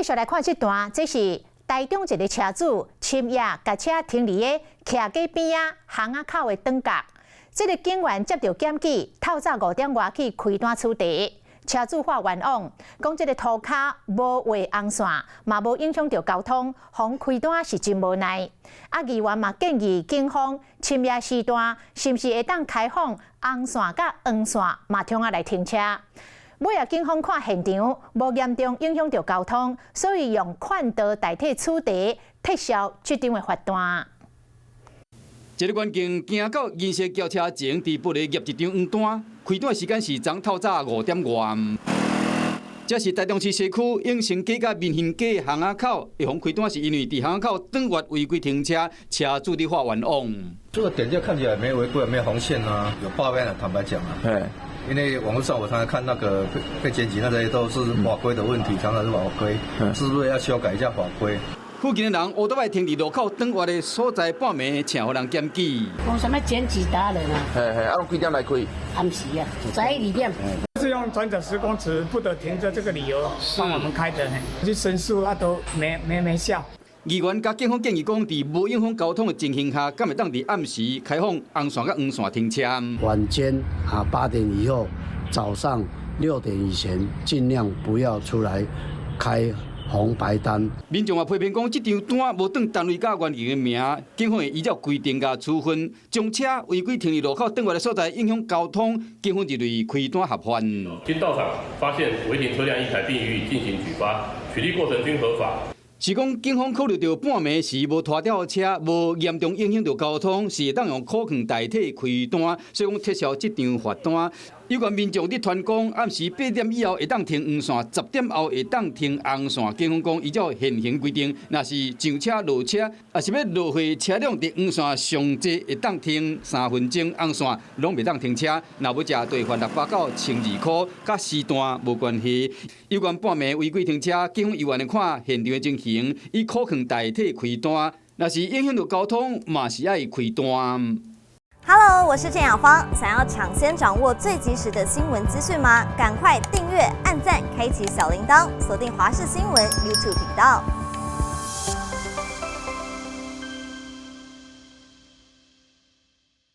續來看這段，這是台中一个車主深夜共車停佇个徛街邊仔巷仔口的轉角，這个警員接著檢舉，透早5點外去開單處罰。車主發冤枉，講這个塗跤無畫紅線，嘛無影響著交通，予開單是真無奈。啊，議員嘛建議警方深夜時段是毋是會當開放紅線佮黃線嘛通仔來停車？尾仔警方看現場無嚴重影響著交通，所以用勸導代替處罰，撤銷這張的罰單。這个員警行到銀色轎車前，佇玻璃挹一張黃單，開單時間是昨透早5點外。這是台中市西區永盛街佮民興街巷仔口，會予開單是因為佇巷仔口轉彎違規停車，車主佇發冤枉。這個點就看起來沒違規，沒有紅線啊，有報案啊，坦白講啊。因為網絡上我常常看那個被檢舉，那些都是法規的問題，常常是法規，是不是要修改一下法規？附近的人烏多擺停佇路口轉彎的所在，半暝請予人檢舉。講啥物檢舉達人啊？嘿嘿，啊，攏幾點來開？暗時啊，11點。是用轉角10公尺不得停車這個理由幫我們開的，去申訴啊都沒效。議員佮警方建議講，佇無影響交通的情形下，敢會當佇暗時開放紅線佮黃線停車？晚間啊8點以後，早上6點以前，盡量不要出來開紅白單。民眾也批評講，這張單無當單位佮員警的名，警方會依照規定共處分。將車違規停佇路口轉彎的所在，影響交通，警方認為開單合法。經到場發現違停車輛一台，並予以進行舉發，取締過程均合法。是講警方考慮著半暝時無拖吊車，無嚴重影響著交通，是會當用苦勸代替開單，所以講撤銷這張罰單。有關民眾佇傳講，暗時8點以後會當停黃線，10點後會當停紅線。警方講依照現行規定，若是上車落車，抑是欲落貨車輛佇黃線上濟會當停3分鐘，紅線攏袂當停車。若欲食就會罰600到1200塊，佮時段無關係。有關半暝違規停車，警方猶原會看現場的情形，以苦勸代替開單。若是影響著交通，嘛是愛開單。 Hello，我是鄭雅芳。想要搶先掌握最及時的新聞資訊嗎？趕快訂閱、按讚、開啟小鈴鐺，鎖定華視新聞 YouTube 頻道。